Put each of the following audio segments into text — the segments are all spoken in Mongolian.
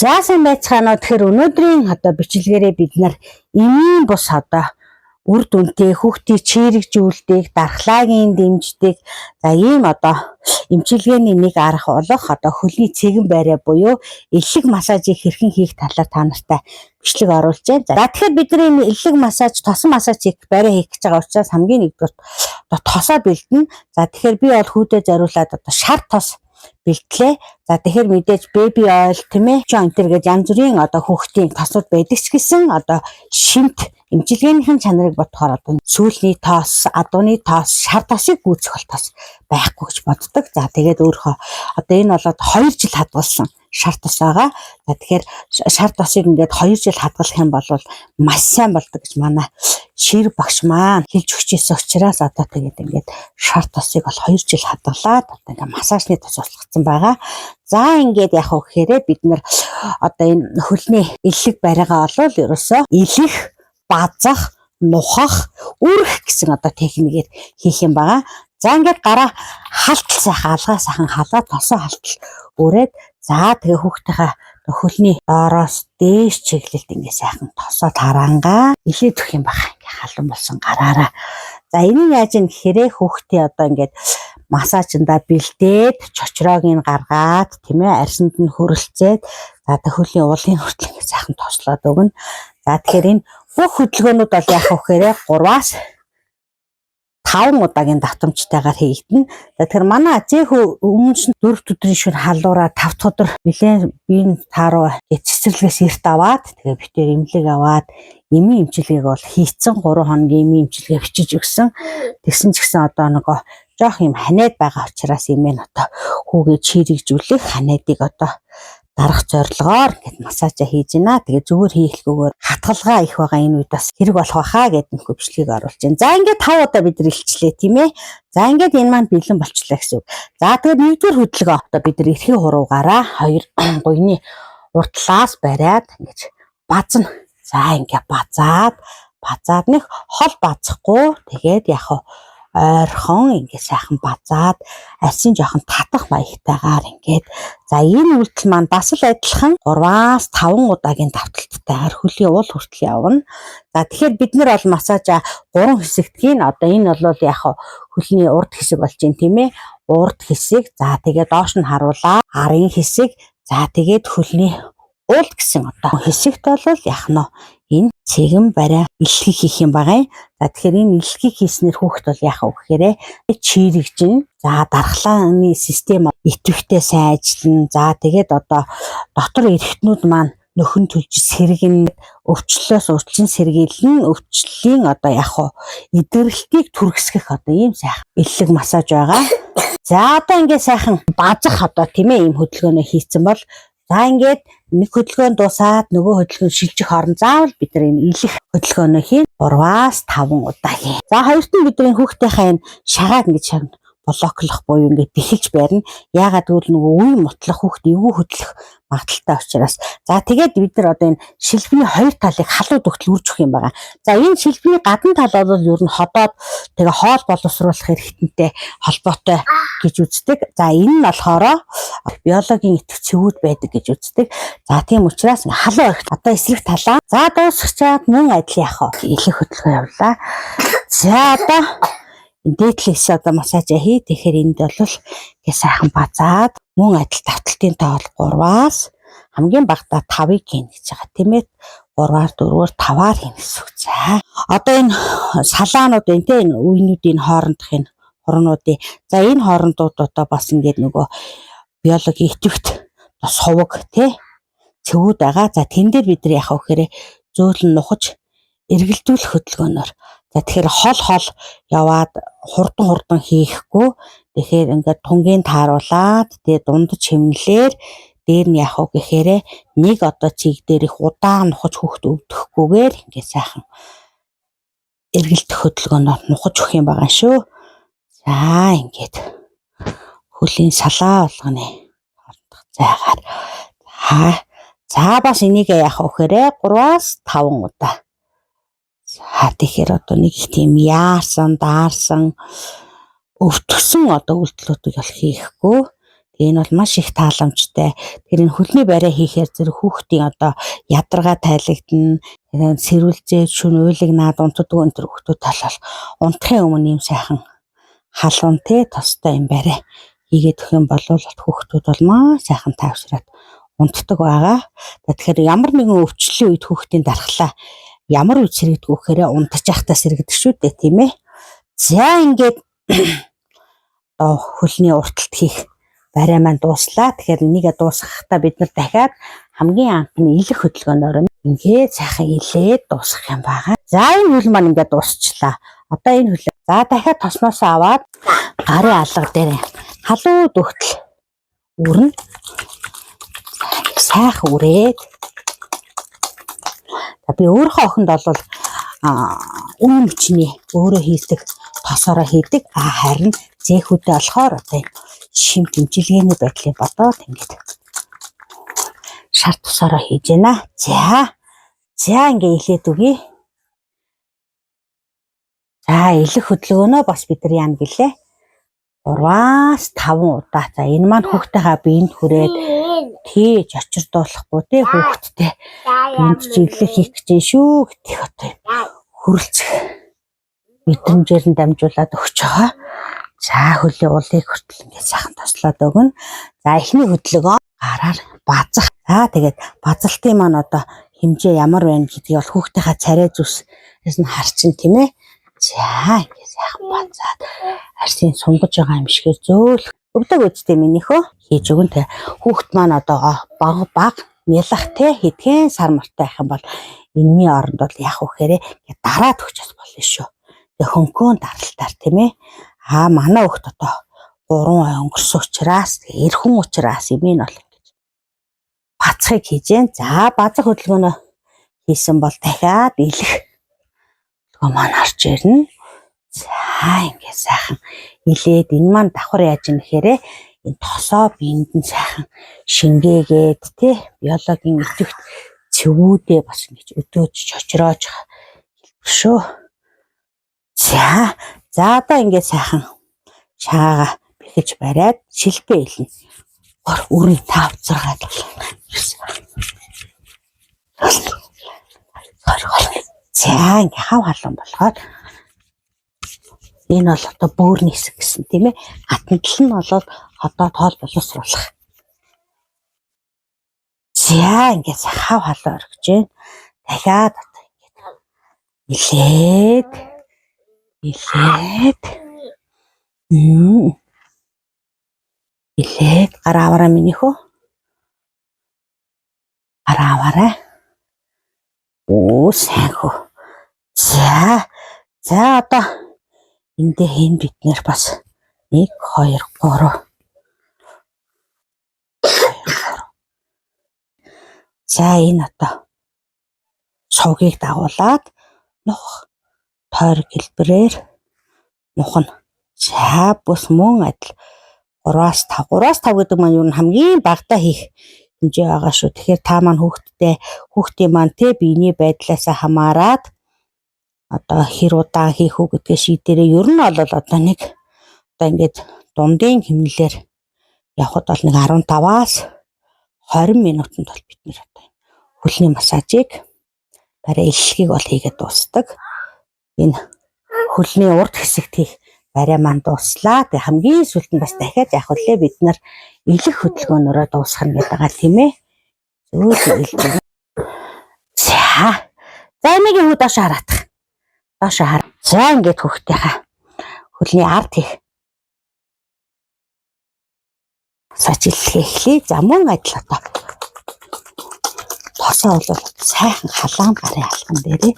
За, сайн байцгаана уу. Тэгэхээр өнөөдрийн одоо бичлэгээрээ бид нар эмийн бус одоо үр дүнтэй хүүхдийг чийрэгжүүлдэг, дархлаагийн дэмждэг, за ийм одоо эмчилгээний нэг арга болох одоо хөлний цэгэн байраа буюу элэг массажийг хэрхэн хийх талаар та нартай бичлэг оруулж байна. За, тэгэхээр бидний энэ элэг массаж, тосон массаж хийх, байраа хийх гэж байгаа учраас хамгийн нэгдүгээр одоо тосоо бэлдэнэ. За, тэгэхээр би бол хүүдээ зориулаад одоо шар тос бэлтлээ. За, тэгэхээр мэдээж baby oil, тийм ээ, энэ төр гэж янз бүрийн одоо хүүхдийн тосууд байдаг ч гэсэн одоо шимт эмчилгээнийхэн чанарыг бодохоор одоо сүүлний тос, адууны тос, шар тосыг гүйцэх бол тос байхгүй гэж боддог. За, тэгээд өөрийнхөө одоо энэ болоод 2 жил хадгалсан шар тос байгаа. За, тэгэхээр шар тосыг ингээд 2 жил хадгалах юм бол маш сайн болдог гэж манай шир багш маань хэлж өгч ирсэн учраас одоо тэгээд ингээд шар тосыг бол 2 жил хадгалаад одоо ингээд массажны тос болгоцсон байгаа. За, ингээд яг уу гэхээрээ бид нар одоо энэ хөлний элэг бариагаа олвол ерөөсөө элэх, базах, нухах, үрэх гэсэн одоо техникээр хийх юм байгаа. За, ингээд гараа халтал сайхан алгаа сайхан халаа тосоо халтал өрөөд, за тэгээ хүүхдийнхаа хөлний доороос дээш чиглэлд ингээ сайхан тосоо тараангаа илээд өгөх юм байна. Ингээ халуун болсон гараараа. За, энэ нь яаж юм гэхээрээ хүүхдээ одоо ингээд массажиндаа бэлдээд, чочроог нь гаргаад, тийм ээ, арьсанд нь хөрөлцөөд, за тэг хөлийн уулын хүртэл ингээ сайхан тослоод өгнө. За, тэгэхээр энэ бүх хөдөлгөөнүүд бол яах вэ гэхээр 3-аас 5 удаагийн давтамжтайгаар хийгдэнэ. За, тэгэхээр манай зээх өмнө нь 4 өдрийн шөнө халуураа 5 дахь өдөр нэлээд биеийн тааруу цэцэрлэгээс эрт аваад, тэгээ битээр эмнэлэг аваад эмийн эмчилгээг бол хийцэн, 3 хоногийн эмийн эмчилгээ бичиж өгсөн. Тэгсэн ч гэсэн одоо нөгөө жоох юм ханиад байгаа учраас эмээ нь одоо хүүгээ чийрэгжүүлэх, ханиадыг одоо дарах зорилгоор ингээд массажаа хийж байна. Тэгээ зүгээр хийхгүйгээр хатгалгаа их байгаа энэ үед бас хэрэг болох байхаа гэдэг нөхөө бичлэгийг оруулж байна. За, ингээд 5 удаа бид нар илчлээ, тийм ээ. За, ингээд энэ маань бэлэн болчлаа гэсэн үг. За, тэгээд нэгдүгээр хөдөлгөөн одоо бид нар эрхийн хуруугаараа хоёр гуяны урд талаас бариад ингэж базна. За, ингээд базаад базаад нэг хол базахгүй, тэгээд яг ойрхон ингээд сайхан базаад арьсан жоохон татах маягтайгаар ингээд, за энэ үйлдэл маань бас л адилхан 3-аас 5 удаагийн давталттайгаар хөлийн уул хүртэл явна. За, тэгэхээр бид нар бол массажа 3 хэсэгтгийн, одоо энэ бол яг хөлний урд хэсэг болж байна, тийм ээ. Урд хэсэг, за тэгээд доош нь харуулаа арын хэсэг, за тэгээд хөлний уул гэсэн одоо хэсэгт бол яг нь энэ цэгэн бариа элхийг хийх юм байгаа юм. За, тэгэхээр энэ элхийг хийснээр хүүхэд бол яах вэ гэхээр чийрэгжин. За, дархлааны систем идэвхтэй сайн ажиллана. За, тэгээд одоо дотор эрхтнүүд маань нөхөн төлж сэргэн, өвчлөлөөс урьдчилан сэргийлэн, өвчлөлийн одоо яг хуу эдгэрэлтийг түргэсгэх одоо ийм сайхан эллэг массаж байгаа. За, одоо ингээд сайхан базах одоо, тийм ээ, ийм хөдөлгөөнөө хийцэн бол, за ингээд нэг хөдөлгөөн дуусаад нөгөө хөдөлгөөн шилжих хооронд заавал бид нар энэ элэх хөдөлгөөнөө хийн, 3-аас 5 удаа хийн. За, хоёрт нь бидний хүүхдийнхээ энэ шагааг ингэж шагна блоклох буюу ингээд бэхэлж барина. Яагаад гэвэл нөгөө үе мутлах, хүүхд эвгүй хөдлөх магадлалтай учраас. За, тэгээд бид нар одоо энэ шилбэний хоёр талыг халуун дөгтөл үрж өгөх юм байна. За, энэ шилбэний гадна тал бол ер нь ходоод тэгээ хоол боловсруулах эрхтэнтэй холбоотой гэж үздэг. За, энэ нь болохоор биологийн идэвх цэвүүд байдаг гэж үздэг. За, тийм учраас халуун эрхт одоо эсрэг талаа. За, дуусгачаад мөн адил яах вэ? Элэх хөдөлгөөн явлаа. За, одоо дээдлээс одоо массажаа хий. Тэгэхээр энд бол ингээ сайхан базаад мөн адил давталтын тоо бол 3-аас хамгийн багадаа 5-ыг хийн гэж байгаа, тийм ээ. 3-аар, 4-оор, 5-аар хийн гэсэн үг. За, одоо энэ салаанууд энэ те, энэ үеинүүдийн хоорондох энэ хурнуудын, за энэ хоорондууд одоо бас ингээд нөгөө биологийн идэвхт суваг те, цэвүүд байгаа. За, тэн дээр бид нар яах вэ гэхээр зөөлөн нухаж эргэлдүүлэх хөдөлгөөнөөр. За, тэгэхээр хол хол яваад хурдан хурдан хийхгүй. Тэгэхээр ингээд тунгийн тааруулаад тэгээ дундаж хэмнэлээр дээр нь яах вэ гэхээр нэг одоо цэг дээр их удаан нухаж хүүхд өвдөөхгүйгээр ингээд сайхан эргэлдэх хөдөлгөөнөөр нухаж өгөх юм байгаа шүү. За, ингээд хөлийн салаа болгоны хоорондох зайгаар. За за бас энийг яах вэ гэхээр 3-аас 5 удаа. За, тэгэхээр одоо нэг их тийм яарсан, даарсан, өвтгсөн одоо үйлдэлүүдийг бол хийхгүй. Тэгээ энэ бол маш их тааламжтай. Тэр энэ хөлний бариа хийхээр зэрэг хүүхдийн одоо ядаргаа тайлагдана. Тэгээд сэрүүлзээ шүн уйлаг наад унтдаггүй энэ төр хүүхдүүд талал унтахын өмнө ийм сайхан халуун те тостой юм бариа хийгээд өгөх юм бол хүүхдүүд бол маш сайхан тайвшраад унтдаг байгаа. Тэгэхээр ямар нэгэн өвчлөлийн үед хүүхдийн дархлаа ямар үед сэргэдэг вэ гэхээр унтаж байхдаа сэргэдэг шүү дээ, тийм ээ. За ингээд одоо хөлний урталт хийх бариа маань дууслаа. Тэгэхээр энийгээ дуусгахдаа бид нар дахиад хамгийн анхны илэх хөдөлгөөнөөр ингээд сайхан илээд дуусгах юм байгаа. За энэ хөл маань ингээд дуусчлаа. Одоо энэ хөл за дахиад тосноос аваад гарын алга дээр халууд өгтөл үрнэ. Сайхан үрээд. За би өөрийнхөө охинд бол үн мөчний өөрөө хийдэг тосороо хийдэг. А харин зээхүүдээ болохоор одоо шим дэмжлэгээний байдлыг бодоод ингээд шар тусаараа хийж байна. За. За ингээ илээд өгье. За илэх хөдөлгөөнөө бас бид нар яана гэлээ. 3-аас 5 удаа. За энэ маань хүүхдийнхаа биед хүрээд тий чочирдуулахгүй тий хүүхдтэй биед чиглэл хийх гэж юм шүү гэдгийг одоо хөрөлцөх мэдрэмжээр нь дамжуулаад өгч байгаа. За хөлийн улыг хүртэл ингээд сайхан тослоод өгнө. За эхний хөдөлгөөн гараар базах. За тэгээд базалтын маань одоо хэмжээ ямар байна гэдгийг бол хүүхдийнхаа царай зүсээс нь харчин тийм ээ. За ингээд сайхан базаад арсын сунгаж байгаа юм шигээр зөөл өвдөг үсттэй минийхөө хийж өгөн тэ. Хүүхд маань одоо баг баг нялах те хэдхэн сар мартай байх юм бол энэний оронд бол яах вэ гэхээр дараад өгч бас болно шүү. Тэгээ хөнгөн даралтаар тийм ээ. Аа манай хүүхд одоо 3 ай өнгөрсөн учраас эрхэн учраас юм нь бол ингэж бацхыг хийж гэн. За базах хөдөлгөөнөө хийсэн бол дахиад илэх хөдөлгөөн маань орж ирнэ. За ингээд сайхан илээд энэ маань давхар яаж юм гэхээр энэ тосоо биенд нь сайхан шингээгээд тий биологийн идэвхт цэвүүдээ бас ингэж өдөөж чочроож хэлбэр шүү. За за одоо ингээд сайхан шаага бэхэж бариад шилбэ илнэ. 3 4 5 6 7 8. За ингээ хав халуун болгоод энэ бол одоо бөөрийн хэсэг гэсэн тийм ээ. Гадна тал нь бол одоо тоол боловсруулах. За ингээд хав халуун оргиж байна. Дахиад одоо ингээд илээд илээд илээд гар аваараа минийхөө. Гар аваарай. Оо сайн хөө. За за одоо эндээ хэн бид нэр бас 1 2 3. За энэ одоо сувгийг дагуулад нух тойрог хэлбэрээр нухна. За бүс мөн адил 3-аас 5. 3-аас 5 гэдэг маань юу н хамгийн багадаа хийх хэмжээ байгаа шүү. Тэгэхээр та маань хүүхдтэй хүүхдийн маань те биений байдлаасаа хамаарат одоо хэр удаан хийх үү гэдгээ шийдээрээ. Ер нь бол одоо нэг одоо ингээд дундын хэмнэлээр явхад бол нэг 15-аас 20 минутанд бол бид нэр одоо хөлний массажийг барай эллэгийг бол хийгээд дуусдаг. Энэ хөлний урд хэсэгт хийх барай маань дууслаа. Тэгээ хамгийн сүүлд нь бас дахиад яг үлээ бид нар элэх хөдөлгөөнөөрөө дуусгах гэдэг байгаа тийм ээ. Зөөл элж. За. За энийг хүү доош хараатах. Доош хар. За ингээд хүүхдийнхаа хөлний ард хийх сажиллахээ эхлэе. За мөн адил одоо тосоо бол сайхан халаан гарын алган дээрээ.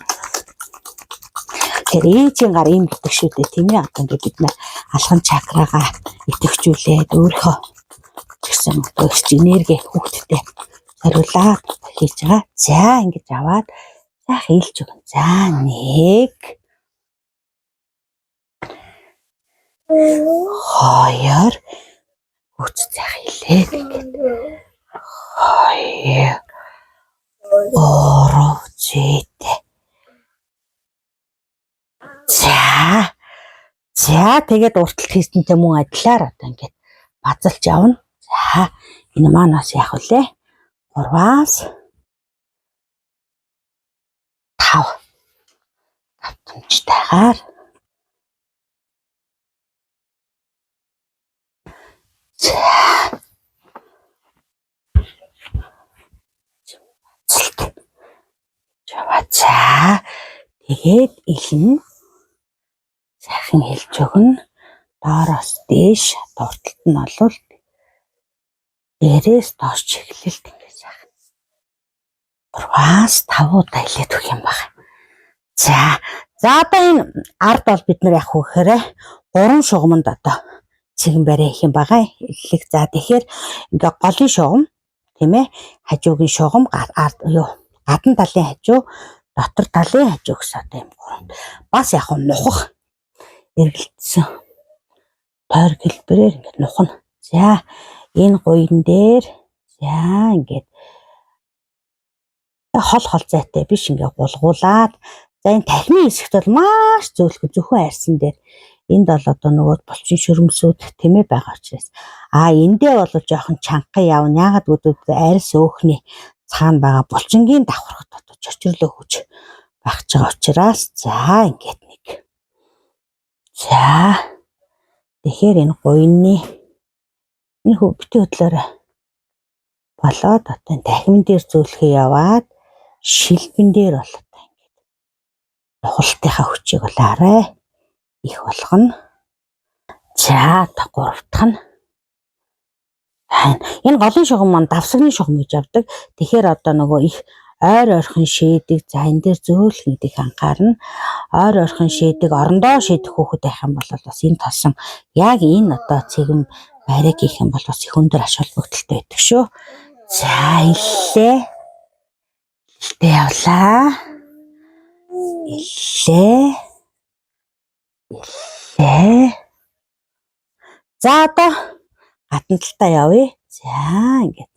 Тэгэхээр ээжийн гар ийм гэдэг шүү дээ тийм ээ. Одоо ингээд бид нар алган чакрагаа идэвхжүүлээд өөрийнхөө гэсэн одоо эрч энерги хүүхдтэй зориулаад хийж байгаа. За ингэж аваад сайхан илж өгнө. За 1 2 Үц сайхан илээд ингээд 2 3 зүйтэй. За. За тэгээд урталт хийсэнтэй мөн адилаар одоо ингээд базалж явна. За энэ маань бас яах вүлээ? 3-аас 5 давтамжтайгаар за тэгээд илнэ. Сайхан хэлж өгнө. Доороос дээш, урталт нь бол дээрээс доош чиглэлд ингээд сайхан 3-аас 5 удаа илээд өгөх юм байна. За за одоо энэ ард бол бид нар яг хөөхөрэ 3 шугамд одоо цэгэн барай их юм байгаа. Эллэг. За тэгэхээр ингээ голын шугам тийм ээ, хажуугийн шугам, ард юу гадна талын хажуу, дотор талын хажуу гэсэн одоо юм гурав. Бас яг нухах эргэлдсэн тойрог хэлбэрээр ингээд нухна. За энэ гуйн дээр за ингээд хол хол зайтай биш ингээ гулгуулад за энэ танхимын хэсэгт бол маш зөөлхөн зөвхөн арьсан дээр энд бол одоо нөгөө булчин шөрөмсүүд тийм ээ байгаа учраас эндээ бол жоохон чангахан явна. Яагаад гэвэл арьс өөхний цаана байгаа булчингийн давхархад одоо чочрлоо хүч байх ч байгаа учраас за ингээд нэг. За тэгэхээр энэ гуйны энэ бити хөдлөөрэй болоод одоо энэ танхимн дээр зөөлхөө яваад шилбэн дээр бол одоо ингээд нухалтынхаа хүчийг бол арай их болгоно. За одоо гурав дахь нь энэ голын шугам маань давсагны шугам гэж явдаг. Тэгэхээр одоо нөгөө их ойр ойрхон шийдэг. За энэ дээр зөөлхөн гэдэг анхаарна. Ойр ойрхон шийдэг, орондоо шийдэх хүүхэд байх юм бол бас энэ тосон яг энэ одоо цэгэн бариг хийх юм бол бас их өндөр ач холбогдолтой байдаг шүү. За иллээ. Иллээ явлаа. Иллээ. Иллээ. За одоо гадна талдаа явъя. За ингээд.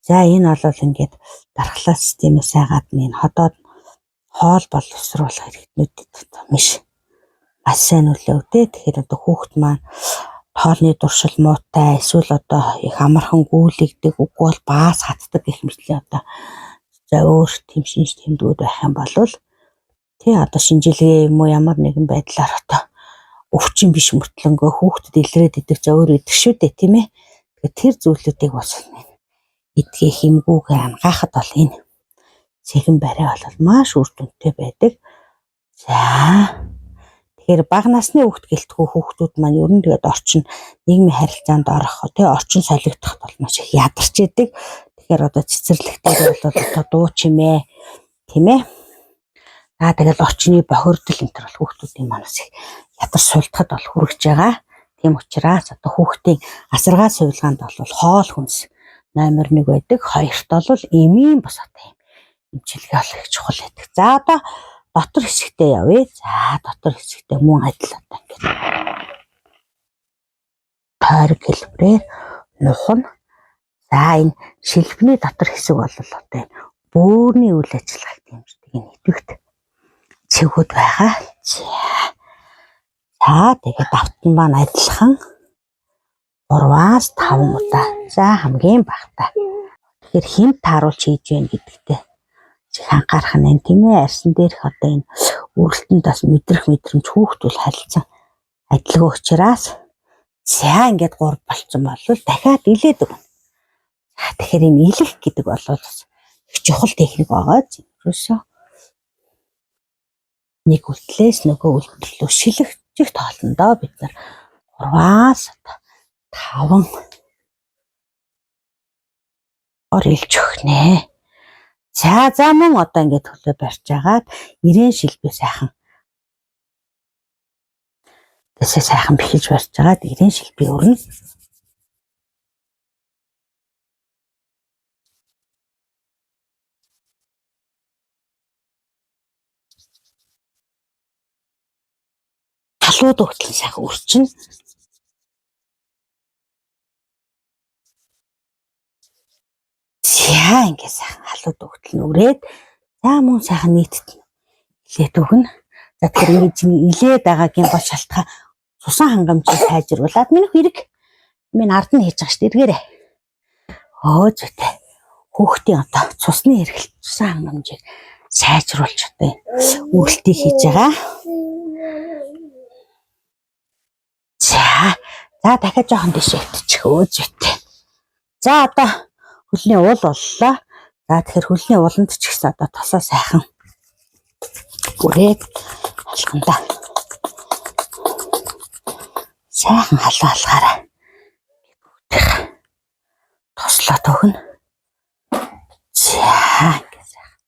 За энэ бол ингээд дархлаа системээс гадна энэ ходоод хоол боловсруулах хэрэгтнүүдэд маш маш сайн нөлөөтэй. Тэгэхээр одоо хүүхэд маань тоолны дуршил муутай эсвэл одоо их амархан гүйлэгдэг, үгүй бол баас хатдаг гэх мэтлээ одоо за өөр тэм шинж тэмдгүүд байх юм бол тий одоо шинжилгээ юм уу ямар нэгэн байдлаар одоо өвчин биш мөртлөнгөө хүүхдэд илрээд идэх за өөр идэх шүү дээ тийм ээ. Тэгэхээр тэр зүйлүүдийг бас эдгээ хэмгүүгээ ангаахад бол энэ цэгэн барай бол маш үр дүнтэй байдаг. За тэгэхээр бага насны хүүхд гэлтгүү хүүхдүүд маань ер нь тэгээд орчин нийгмийн харилцаанд орох тий орчин солигдоход бол маш их ядарч идэг. Тэгэхээр одоо цэцэрлэгтэр бол одоо дуу чимээ тийм ээ. За тэгэл орчны бохирдол энэ төр бол хүүхдүүдийн манаас их ядар сулдахад бол хүрэж байгаа. Тийм учраас одоо хүүхдийн асаргаа сувилгаанд бол хоол хүнс номер 1 байдаг. Хоёрт бол эмийн бус одоо юм эмчилгээ бол их чухал байдаг. За одоо дотор хэсэгтээ явъя. За дотор хэсэгтээ мөн адил одоо ингээд тойрог хэлбэрээр нухна. За энэ шилбэний дотор хэсэг бол одоо энэ бөөрийн үйл ажиллагааг дэмждэг энэ идэвхт цэгүүд байгаа. За тэгээд давтан маань адилхан 3-аас 5 удаа. За хамгийн багатай. Тэгэхээр хэн тааруулж хийж байна гэдэгтээ их анхаарах нь тийм ээ. Арьсан дээрх одоо энэ үргэлтэнд бас мэдрэх мэдрэмж хүүхд бол харилцан адилгүй учраас за ингээд 3 болцсон бол дахиад илээд өгнө. За тэгэхээр энэ илэх гэдэг бол бас их чухал техник байгаа. Ерөөсөө нэг үлдлээс нөгөө үлдэл рүү шилжих тоолондоо бид нар 3-аас 5 ор илж өгнө. За за мөн одоо ингээд төлөө барьж агаад ирээн шилбээ сайхан тэсээ сайхан бэхэлж барьж агаад ирээн шилбээ өрнө. Халууд өгтөл сайхан өрчин. За ингээд сайхан халууд өгтөл нь өрөөд за мөн сайхан нийтд илээд өгнө. За тэгэхээр ингэж илээд байгаагийн гол шалтгаан цусан хангамжийг сайжруулад минийх хэрэг. Минь ард нь хийж байгаа шүү дээ. Эргээрэй. Өө зүйтэй. Хүүхдийн одоо цусны эргэлт, цусан хангамжийг сайжруулж одоо үргэлтийг хийж байгаа. За. За дахиад жоохон дэше өвтчих. Өө зүйтэй. За одоо хөлний уул боллоо. За тэгэхээр хөлний ууланд ч гэсэн одоо тосоо сайхан үрээд алхандаа. Сайхан халаа алгаарай. Тослоод өгнө. За ингээд сайхан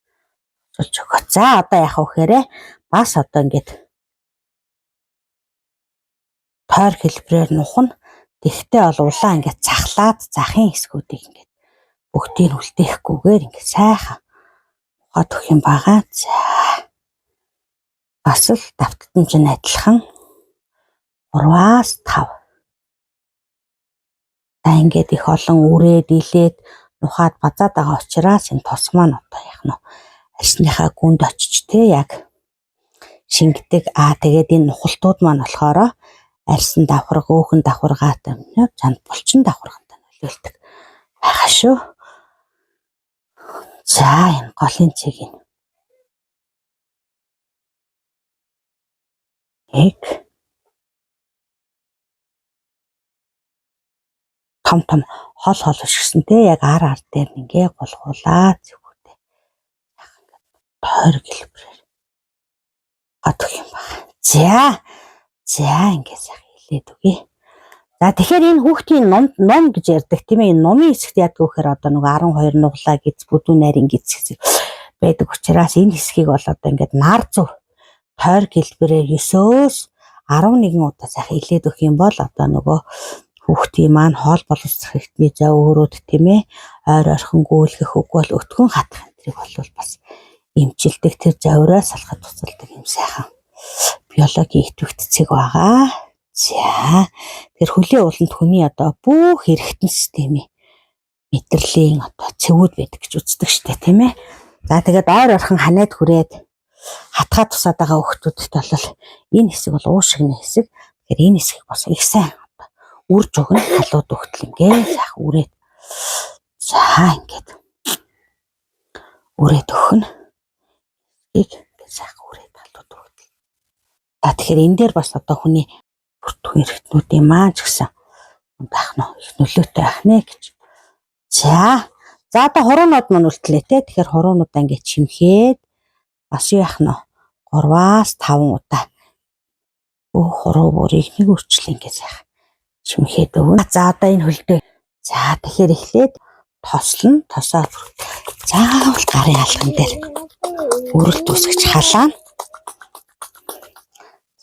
тосолж өгөө. За одоо яах вэ гэхээр бас одоо ингээд тойр хэлбэрээр нухна. Тэгтээ бол улаан ингээд цахлаад захын хэсгүүдийг ингээд бүгдийг үлдээхгүйгээр ингээд сайхан ухаад өгөх юм байгаа. За бас л давталтан чинь адилхан 3-аас 5. За ингээд их олон үрээд илээд нухаад базаад байгаа учраас энэ тос маань одоо яах нь арьсныхаа гүнд очиж те яг шингэдэг. Аа тэгээд энэ нухалтууд маань болохоор арьсан давхарга, өөхөн давхаргаатай чанд булчин давхаргантай нөлөөлдөг байгаа шүү. За энэ голын цэгийг нэг том том хол хол өшгсөн те яг ар ар дээр ингээ гулгуулаа зүгүүтэй. Тойрог хэлбэрээр гадах юм байна. За за ингээ сайхан хилээд өгье. За тэгэхээр энэ хүүхдийн ном ном гэж ярьдаг тийм ээ. Энэ номын хэсэгт яадаг вэ гэхээр одоо нөгөө 12 нуглаа гэж бүдүүн нарийн гэж хэсэг байдаг учраас энэ хэсгийг бол одоо ингээд нар зүв тойрог хэлбэрээр 9-өөс 11 удаа сайхан илээд өгөх юм бол одоо нөгөө хүүхдийн маань хоол боловсрох хэрэгтний зай өөрөөд тийм ээ ойр ойрхон гүйлгэх үг бол өтгөн хатах энтрийг бол бас эмчилдэг тэр завираа салахад тусалдаг юм сайхан биологийн идэвхт цэг байгаа. За тэр хөлийн ууланд хүний одоо бүх эргэтэн системийн мэдрэлийн одоо цэвүүд байдаг гэж үздэг штэ тийм ээ. За тэгээд ойр ойрхон ханаад хүрээд хатгаа тусаад байгаа хүүхдүүдэд бол энэ хэсэг бол уушигны хэсэг. Тэгэхээр энэ хэсгийг бас их сайн үрж өгнө халууд өгтөл ингээ сайхан үрээд. За ингээд үрээд өгнө. Ингээ сайхан үрээд халууд өгтөл. За тэгэхээр энэ дээр бас одоо хүний бүртгэн эргэтнүүдийн маань ч гэсэн байх нь их нөлөөтэй байх нэ гэж. За за одоо хуруунууд маань үлтлээ те. Тэгэхээр хуруунуудаа ингээд чимхэд бас юу яах нь 3-аас 5 удаа хуруу бүрийг нэг үрчлэн ингээд сайхан чимхэд өгнө. За одоо энэ хөлдөө. За тэгэхээр эхлээд тослон тосоо заавал гарын алган дээр өрөлт үсгэж халаана.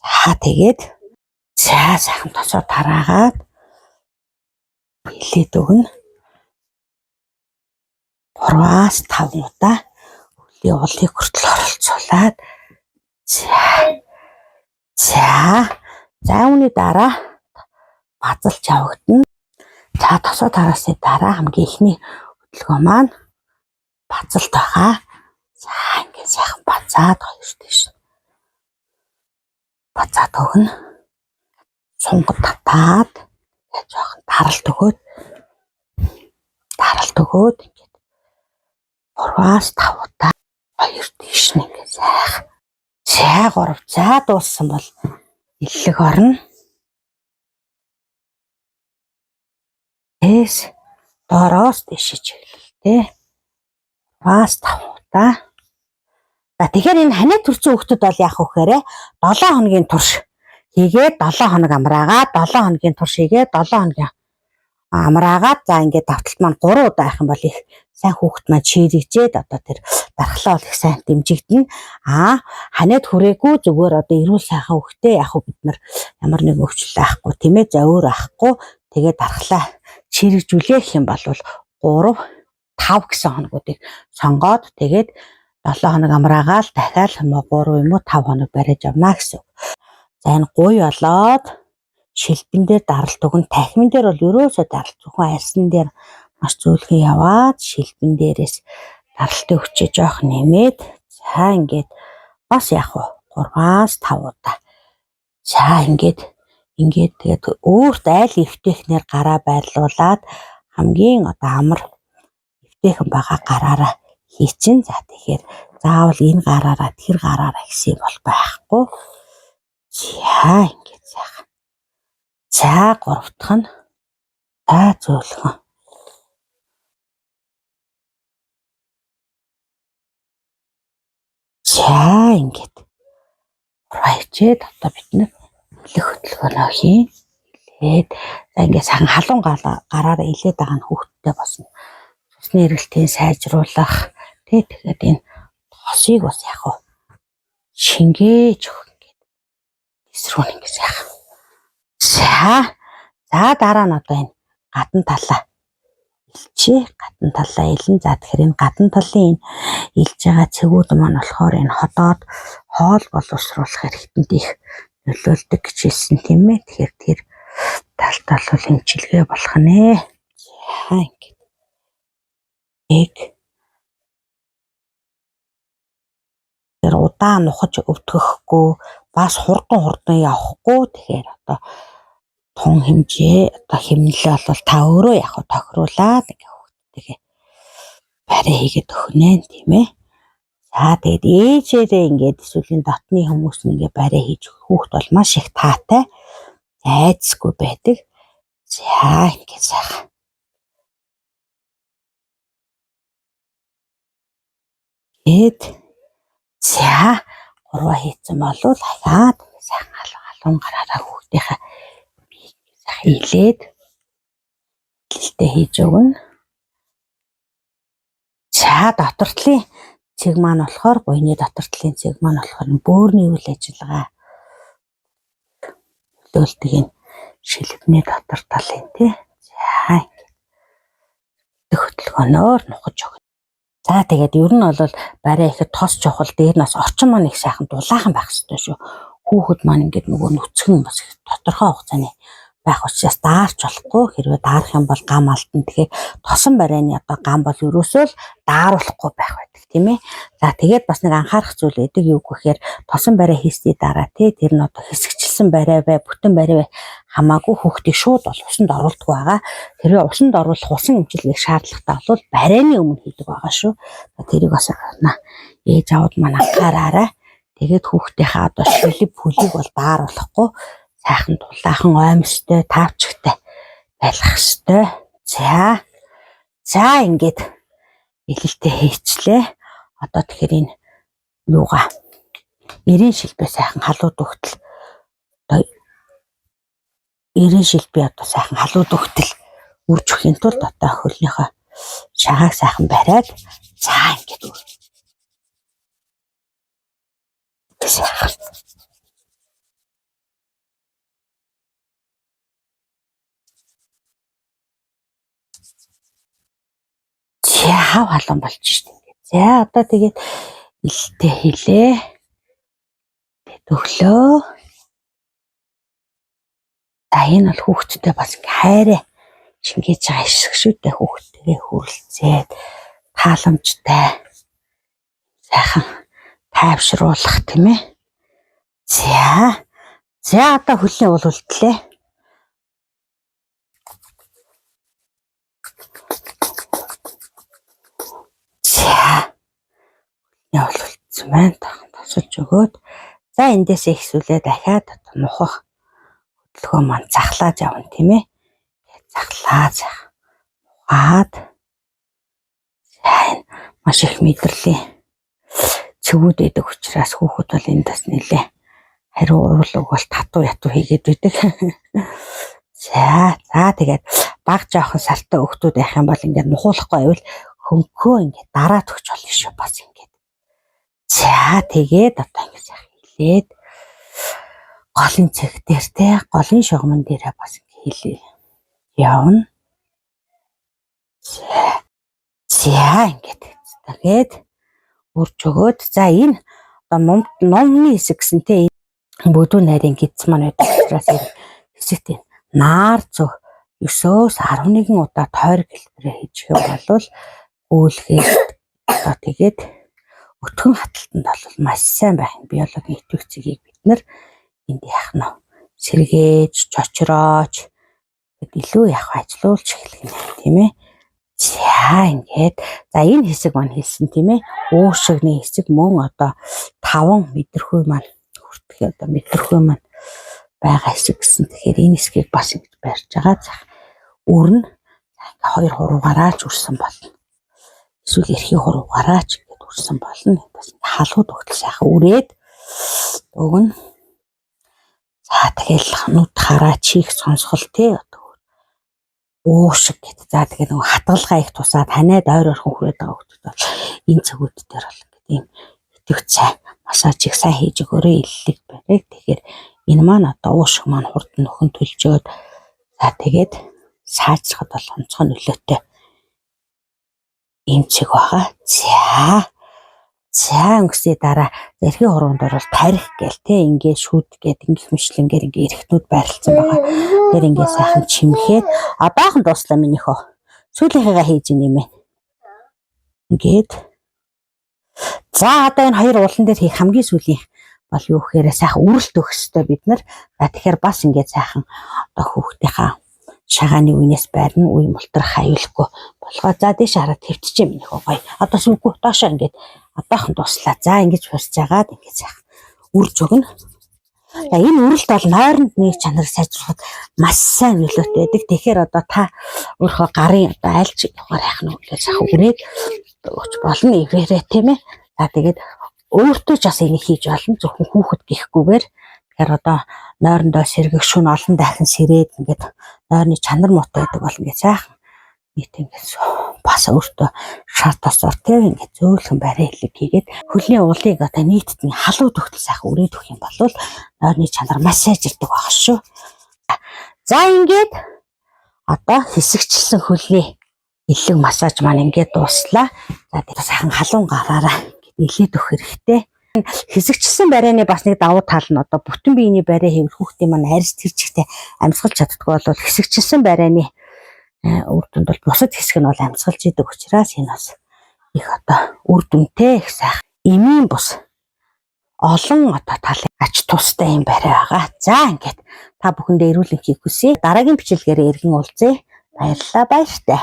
За тэгээд за сайхан тосоо тараагаад хилээд өгнө. 3-аас 5 удаа хөлийн улыг хүртэл оролцуулаад за за за үүний дараа базалж явагдана. За тосоо тараасны дараа хамгийн эхний хөдөлгөөн маань базалт байгаа. За ингээд сайхан базаад хоёр тийш базаад өгнө. Сунгад татаад жоохон даралт өгөөд ингээд 3-аас 5 удаа хоёр тийш нь ингээд сайхан. За 3 за дууссан бол эллэг орно. Эс доороос тийш чиглэлтэй 3-аас 5 удаа. За тэгэхээр энэ ханиад төрсэн хүүхдүүд бол яах вэ гэхээр 7 хоногийн турш хийгээд 7 хоног амраагаад 7 хоногийн турш хийгээд 7 хоногийн амраагаад за ингээд давталт маань 3 удаа байх юм бол их сайн хүүхэд маань чирэгжээд одоо тэр дархлаа бол их сайн дэмжигдэнэ. Аа ханиад хүрээгүй зүгээр одоо эрүүл сайхан хүүхдээ яг хөө бид нар ямар нэг өвчлөл авахгүй тийм ээ зовөр авахгүй тэгээд дархлаа чирэгжүүлэх юм бол 3 5 гэсэн хоногуудыг сонгоод тэгээд 7 хоног амраагаал дахиад 3 юм уу 5 хоног бариад явна гэсэн үг. За энэ гуй болоод шилбэн дээр даралт өгнө. Танхимын дээр бол ерөөсөө даралт зөвхөн арьсан дээр маш зөөлхөн яваад шилбэн дээрээс даралтын хүчээ жоох нэмээд за ингээд бас яах вэ? 3-аас 5 удаа. За ингээд Ингээд тэгээд өөрт айл эвтэйхнээр гараа байрлуулад хамгийн одоо амар эвтэйхэн байгаа гараараа хийчин. За тэгэхээр заавал энэ гараараа тэр гараараа гэсэн юм бол байхгүй. За ингээд сайхан. За гурав дахь нь за зөөлхөн. За ингээд гурваа хичээд одоо бид нар илэх хөдөлгөөнөө хийн. Илээд за ингээд сайхан халуун гараараа илээд байгаа нь хүүхдтэй бас цусны эргэлтийг сайжруулах тий тэгээд энэ тосыг бас яг уу шингээж өгөх ингээд эсрүүн ингээд сайхан. За за дараа нь одоо энэ гадна талаа илчээ. Гадна талаа илэн. За тэгэхээр энэ гадна талын энэ илж байгаа цэгүүд маань болохоор энэ ходоод хоол боловсруулах хэрэгтэнд их нөлөөлдөг гэж хэлсэн тийм ээ. Тэгэхээр тэр талд бол эмчилгээ болох нэ. За ингээд. Нэг тэр удаан нухаж өвтгөхгүй бас хурдан хурдан явахгүй. Тэгэхээр одоо тун хэмжээ одоо хэмнэлээ бол та өөрөө яг тохируулаад ингээ хүүхдтэйгээ барай хийгээд өгнө тийм ээ. За тэгээд ээжээрээ ингээд эсвэл энэ дотны хүмүүс нь ингээ барай хийж хүүхд бол маш их таатай айцгүй байдаг. За ингээд сайхан. Гээд за гурваа хийцэн болвол дахиад сайхан халуун гараараа хүүхдийнхээ сайхан илээд илэлтээ хийж өгнө. За дотор талын цэг маань болохоор буйны дотор талын цэг маань болохоор бөөрийн үйл ажиллагаа нөлөөлдөг энэ шилбэний дотор талын тий. За ингээд хөдөлгөөнөөр нухаж өгнө. За тэгээд ер нь бол барай ихэд тос чухал дээр нь бас орчин маань их сайхан дулаахан байх хэрэгтэй шүү. Хүүхэд маань ингээд нөгөө нүцгэн бас их тодорхой хугацааны байх учраас даарч болохгүй. Хэрвээ даарах юм бол гам алдна. Тэгэхээр тосон барайны одоо гам бол ерөөсөө л дааруулахгүй байх байдаг тийм ээ. За тэгээд бас нэг анхаарах зүйл байдаг юу гэхээр тосон барай хийсний дараа тий тэр нь одоо хэсэгчлсэн барай бай, бүтэн барай бай хамаагүй хүүхдийг шууд бол усанд оруулдаг байгаа. Хэрвээ усанд оруулах усан эмчилгээх шаардлагатай бол барайны өмнө хийдэг байгаа шүү. Тэрийг бас ээж аауд маань анхаараарай. Тэгээд хүүхдийнхээ одоо шилб хөлийг бол дааруулахгүй сайхан дулаахан оймстой таавчигтай байлгах ёстой. За. За ингээд илэлтээ хийчлээ. Одоо тэгэхээр энэ юугаа эрийн шилбээ сайхан халууд өгтөл одоо эрийн шилбээ одоо сайхан халууд өгтөл үрж өгөхийн тулд одоо хөлнийхөө шагааг сайхан бариад за ингээд сайхан. За хав халуун болж шít ингээд. За одоо тэгээд илэлтээ хийлээ. Өглөө. За энэ бол хүүхдтэй бас ингээ хайраа шингээж байгаа хэсэг шүү дээ. Хүүхдтэйгээ хүрэлцээд тааламжтай сайхан тайвшруулах тийм ээ. За. За одоо хөлийн уул үлдлээ. За. Хөлийн уул үлдсэн байна. Тосолж өгөөд за эндээсээ ихсүүлээ дахиад одоо нухах хөдөлгөөн маань захлааж явна тийм ээ. Захлаа зах. Нухаад за энэ маш их мэдрэлийн цэгүүд байдаг учраас хүүхэд бол энд бас нэлээ хариу уруулаг бол татуу ятуу хийгээд байдаг. За за тэгээд баг жоохон сартай хүүхдүүд байх юм бол ингээд нухуулахгүй байвал хөнгөхөө ингээд дараад өгч болно шүү бас ингээд. За тэгээд одоо ингээд сайхан хилээд голын цэг дээр те голын шугамн дээрээ бас ингээд хилээ явна. За за ингээд тэгээд үрж өгөөд за энэ одоо номны хэсэг гэсэн те бүдүүн нарийн гидс маань байдаг учраас энэ хэсэгт энэ наар зөв 9-өөс 11 удаа тойрог хэлбэрээр хийчих юм бол гүйлгээд одоо тэгээд өтгөн хаталтанд бол маш сайн байх юм. Биологийн идэвх цэгийг бид нар энд яах нь сэргээж, чочроож илүү яг ажилуулж эхлэх юм тийм ээ. За ингээд за энэ хэсэг маань хэлсэн тийм ээ. Уушигны хэсэг мөн одоо 5 мэдрэхүй маань хүртэх одоо мэдрэхүй маань байгаа хэсэг гэсэн. Тэгэхээр энэ хэсгийг бас ингэж барьж байгаа. За өрнө. За ингээ хоёр хуруугаараа ч үрсэн болно. Эсвэл эрхийн хуруугаараа ч ингээд үрсэн болно. Бас ингээ халууд өгтөл сайхан үрээд өгнө. За тэгэл нүд хараа чих сонсгол тий одоо уушиг гэт. За тэгээ нөгөө хатгалгаа их тусаад ханиад ойр орхон хүрээд байгаа хүмүүс бол энэ цэгүүд дээр бол ингээд ийм идэвх цай массажийг сайн хийж өгөөрэй иллэг барыг. Тэгэхээр энэ маань одоо уушиг маань хурд нөхөн төлжөөд за тэгээд саажрахад бол онцгой нөлөөтэй ийм цэг байгаа. За За өнгөсний дараа эрхийн хуруунд орвол тарих гээл те ингээд шүд гээд ингэх мэтлэнгээр ингээ эрхтнүүд байрлалцсан байгаа. Тэр ингээ сайхан чимхэд одоохон дууслаа минийхөө. Сүүлийнхээгээ хийж ин юм байна. Ингээд за одоо энэ хоёр уулан дээр хийх хамгийн сүүлийн бол юу гэхээр сайхан үрэлт өгөх ёстой бид нар. За тэгэхээр бас ингээд сайхан одоо хүүхдийнхаа шагааны үенээс байрна үе мултрах аюулгүй болгоо. За дээш хараад твтчихээ минийхөө гоё. Одоо сүвгүй доошоо ингээд одоохон дуслаа. За ингэж барьж агаад ингээд сайхан үрж өгнө. За энэ үрэлт бол нойронд нэг чанар сайжруулахад маш сайн нөлөөтэй байдаг. Тэгэхээр одоо та өөрөө гарын одоо аль ч югаар яах нь вэ сайхан үрээд өгч болно ивэрээ тийм ээ. За тэгээд өөртөө ч бас энийг хийж болно. Зөвхөн хүүхэд гэхгүйгээр тэгэхээр одоо нойрондоо сэргэх шүн олон дахин сэрээд ингээд нойрны чанар муутай байдаг бол ингээд сайхан нийт ингээд бас өөртөө шар тосоор тийм ингээд зөөлхөн барай хэлэг хийгээд хөлний уулыг одоо нийтд нь халуун төгтөл сайхан үрээд өгөх юм бол нойрны чанар маш сайжирдаг байх шүү. За ингээд одоо хэсэгчлсэн хөлний элэг массаж маань ингээд дууслаа. За тэгээд сайхан халуун гараараа ингээд элээд өгөх хэрэгтэй. Хэсэгчлсэн барайны бас нэг давуу тал нь одоо бүтэн биений барай хийвэл хүүхдийн маань арьс тэр чигтээ амьсгалж чаддаггүй бол хэсэгчлсэн барайны үр дүнд бол бусад хэсэг нь бол амьсгалж идэг учраас энэ бас их одоо үр дүнтэй их сайхан эмийн бус олон одоо талын ач тустай юм барай байгаа. За ингээд та бүхэндээ эрүүл энхийг хүсье. Дараагийн бичлэгээр эргэн уулзъя. Баярлалаа, баяртай.